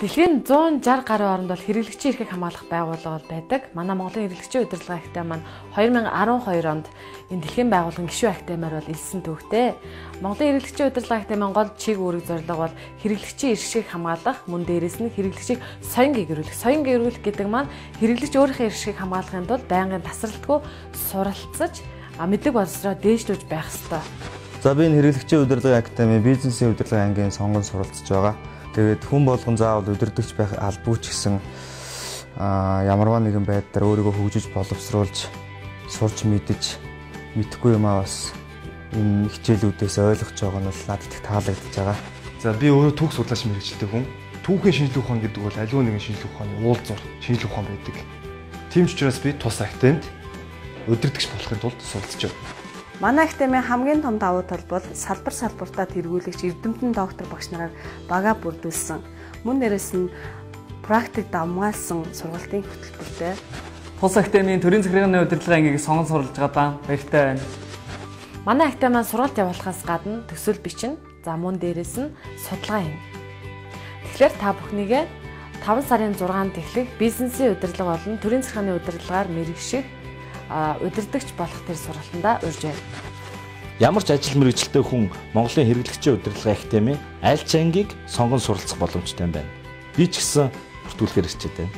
Дэлхийн 160 гаруй оронд бол хэрэглэгчийн эрхийг хамгаалах байгууллага бол байдаг. Манай Монголын хэрэглэгчийн удирдлага академи маань 2012 онд энэ дэлхийн байгууллагын гишүүн академиар бол элсэн төвхтэй. Монголын хэрэглэгчийн удирдлага академийн гол чиг үүрэг зорилго бол хэрэглэгчийн эрхийг хамгаалах, мөн дээрээс нь хэрэглэгчийг соён гэрүүлэх. Соён гэрүүлэх гэдэг маань хэрэглэгч өөрийнхөө эрхийг хамгаалахын тулд байнгын тасралтгүй суралцаж, мэдлэг боловсроо дээшлүүлж байх ёстой. За би энэ хэрэглэгчийн удирдлагын академи бизнесийн удирдлагын ангийн сонгон суралцж байгаа. Тэгээд хүн болгон заавал удирдагч байх албагүй ч гэсэн ямарваа нэгэн байдлаар өөрийгөө хөгжиж боловсруулж сурч мэдэж мэдэхгүй юмаа бас энэ хичээлүүдээс ойлгож байгаа нь бол надад их таалагдж байгаа. За би өөрөө түүх судлаач мэргэжилтэй хүн. Түүхийн шинжлэх ухаан гэдэг бол аливаа нэгэн шинжлэх ухааны уулзуур шинжлэх ухаан байдаг. Тийм ч учраас би тус академид удирдагч болохын тулд суралцж байна. Манай академийн хамгийн том давуу тал бол салбар салбартаа тэргүүлэгч эрдэмтэн доктор багш нараар багаа бүрдүүлсэн. Мөн дээрээс нь практик давмгаалсан сургалтын хөтөлбөртэй. Тус академийн төрийн захиргааны удирдлагын ангийг сонгон суралж байгаадаа баяртай байна. Манай академи маань сургалт явуулахаас гадна төсөл бичнэ. За мөн дээрээс нь судалгаа хийнэ. Тэгэхээр та бүхнийгээ 5 сарын 6-нд эхлэх бизнесийн удирдлага болон төрийн захиргааны удирдлагаар мэргэших удирдагч болох тэр сургалтандаа урьж байна. Ямар ч ажил мэргэжилтэй хүн Монголын хэрэглэгчийн удирдлагын академи аль ч ангийг сонгон суралцах боломжтой юм байна. Би ч гэсэн бүртгүүлэхээр хичээд байна.